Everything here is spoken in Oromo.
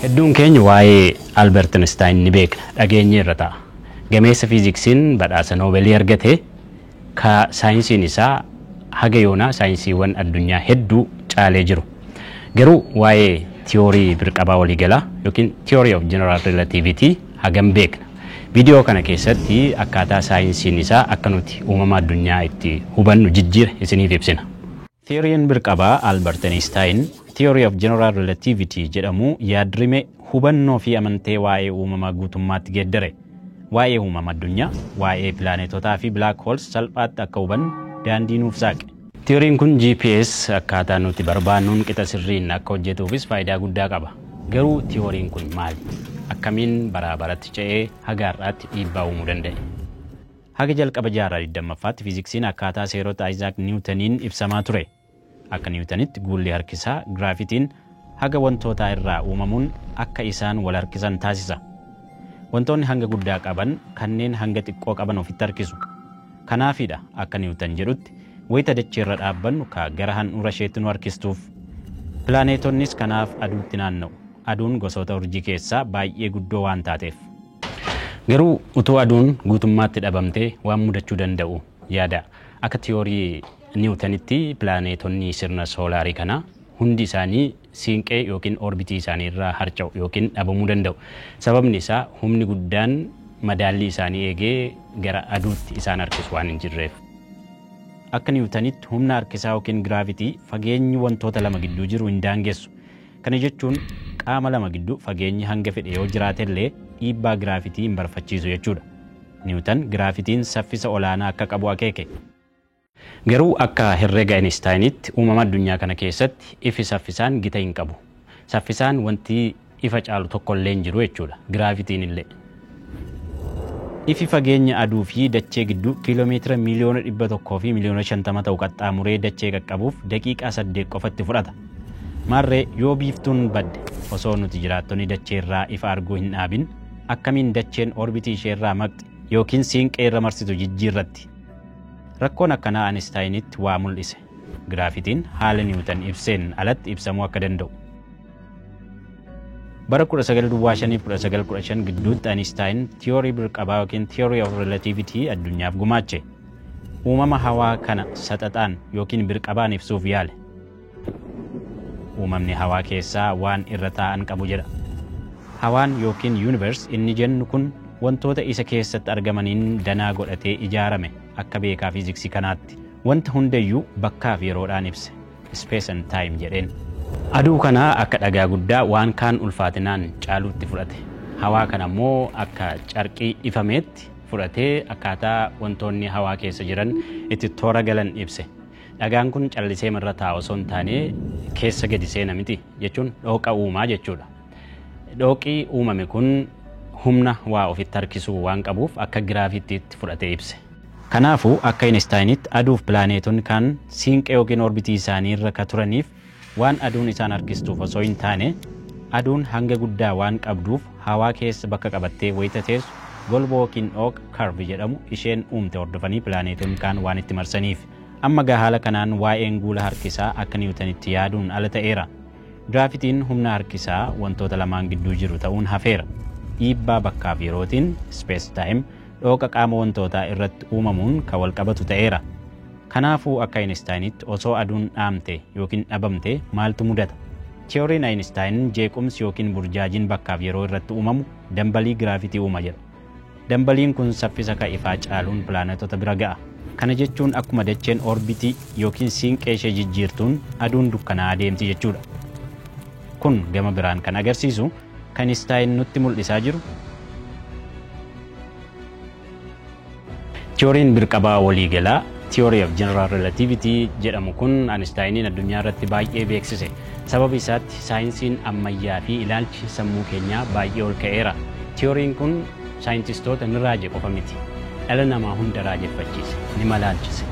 Hedduun keenya waa'ee Albert Einstein ni beekna, dhageenyeerra ta'a. Gameessa fiiziksiin badhaasa Noobeelii argate, ka saayinsiin isaa haga yoonaa saayinsiiwwan addunyaa hedduu caalee jiru. Garuu waa'ee tiyoorii birqabaa waliigalaa yookiin theory of general relativity hagam beekna? Viidiyoo kana keessatti akkaataa saayinsiin isaa akka nuti uumama addunyaa itti hubannu jijjiire isiniif ibsina. Tiyooriin birqabaa Albert Einstein Theory of General Relativity jedhamu yaadrime hubannoo fi amantee waa'ee uumamaa guutummaatti geeddare. Waa'ee uumama addunyaa, waa'ee pilaanetotaa fi black holes salphaatti akka hubannu daandii nuuf saaqe. Tiyooriin kun GPS akkaataa nuti barbaannuun qixa sirriin akka hojjetuufis faayidaa guddaa qaba. Garuu tiyooriin kun maali? Akkamiin baraa baratti ce'ee haga har'aatti dhiibbaa uumuu danda'e? Haga jalqaba jaarraa 20ffaatti fiiziksiin akkaataa seerota Isaac Newtoniin ibsamaa ture. Akka Newtonitti guulli harkisaa giraafitiin haga wantootaa irraa uumamuun akka isaan wal harkisan taasisa. Wantoonni hanga guddaa qaban kanneen hanga xiqqoo qaban ofitti harkisu. Kanaafidha akka Newton jedhutti wayita dacheerra dhaabbannu ka gara handhuura isheetti nu harkistuuf. Pilaaneetonnis kanaaf aduutti naanna'u. Aduun gosoota urjii keessaa baay'ee guddoo waan taateef. Garuu utuu aduun guutummaatti dhabamtee waan mudachuu danda'u yaada. Akka tiyoorii Niwutanitti pilaaneetonni sirna soolaarii kanaa hundi isaanii siinqee yookiin orbitii isaanii irraa harca'u yookiin dhabamuu danda'u. Sababni isaa humni guddaan madaallii isaanii eegee gara aduutti isaan harkisu waan hin jirreef. Akka Niwutanitti humna harkisaa yookiin giraavitii fageenyi wantoota lama gidduu jiru hin daangessu. Kana jechuun qaama lama gidduu fageenyi hanga fedhe yoo jiraate illee dhiibbaa giraavitii hin barfachiisu jechuudha. Niwutan giraavitiin saffisa olaanaa akka qabu akeeke. Garuu akka herrega Einsteinitti uumama addunyaa kana keessatti ifi saffisaan gita hin qabu. Saffisaan wanti ifa caalu tokko illee hin jiru jechuudha. Giraavitiin illee. Ifi fageenya aduu fi dachee gidduu kiiloomeetira 150,000,000 ta'u qaxxaamuree dachee qaqqabuuf daqiiqaa 8 qofatti fudhata. Maarree yoo biiftuun badde osoo nuti jiraattonni dachee irraa ifa arguu hin dhaabin akkamiin dacheen orbitii ishee irraa maqxi yookiin siinqee irra marsitu jijjiirratti? Rakkoon akkanaa Einsteinitti waa mul'ise. Giraafitiin haala Niwutan ibseen alatti ibsamuu akka danda'u. Bara 1905 fi 1915 gidduutti Einstein tiyoorii birqabaa yookiin theory of relativity addunyaaf gumaache. Uumama hawaa kana saxaxaan yookiin birqabaan ibsuuf yaale. Uumamni hawaa keessaa waan irra taa'an qabu jedha. Hawaan yookiin universe inni jennu kun wantoota isa keessatti argamaniin danaa godhatee ijaarame akka beekaa fiiziksii kanaatti. Wanta hundayyuu bakkaa fi yeroodhaan ibse. Space and time jedheen. Aduu kana akka dhagaa guddaa waan kaan ulfaatinaan caaluutti fudhate. Hawaa kana immoo akka carqii ifameetti fudhatee akkaataa wantoonni hawaa keessa jiran itti toora galan ibse. Dhagaan kun callisee irra taa'u osoo hin taane keessa gadi seena miti jechuun dhooqa uumaa jechuudha. Dhooqii uumame kun humna waa ofitti harkisuu waan qabuuf akka giraafitiitti fudhatee ibse. Kanaafuu akka Einsteinitti aduuf pilaaneetonni kaan siinqee yookiin orbitii isaanii irra ka turaniif waan aduun isaan harkistuuf osoo hin taane aduun hanga guddaa waan qabduuf hawaa keessa bakka qabattee wayita teessu golboo yookiin dhooqa karvi jedhamu isheen uumte hordofanii pilaaneetonni kaan waan itti marsaniif. Amma gaa haala kanaan waa'een guula harkisaa akka Niwutanitti yaaduun ala ta'eera. Giraafitiin humna harkisaa wantoota lamaan gidduu jiru ta'uun hafeera. Dhiibbaa bakkaaf yerootiin space time dhooqa qaama wantootaa irratti uumamuun kan wal qabatu ta'eera. Kanaafuu akka Einsteinitti osoo aduun dhaamte yookiin dhabamte maaltu mudata? Tiyooriin Einstein jeequmsi yookiin burjaajiin bakkaaf yeroo irratti uumamu dambalii giraafitii uuma jedha. Dambaliin kun saffisa ka ifaa caaluun pilaanetota bira ga'a. Kana jechuun akkuma dacheen orbitii yookiin siinqee ishee jijjiirtuun aduun dukkanaa'aa deemti jechuudha. Kun gama biraan kan agarsiisu kan Einstein nutti mul'isaa jiru tiyooriin birqabaa waliigalaa Theory of General Relativity jedhamu kun Einsteiniin addunyaa irratti baay'ee beeksise. Sababa isaatti saayinsiin ammayyaa fi ilaalchi sammuu keenyaa baay'ee ol ka'eera. Tiyooriin kun saayintistoota ni raaje qofa miti. Dhala namaa hunda raajeffachiise, ni malaalchise.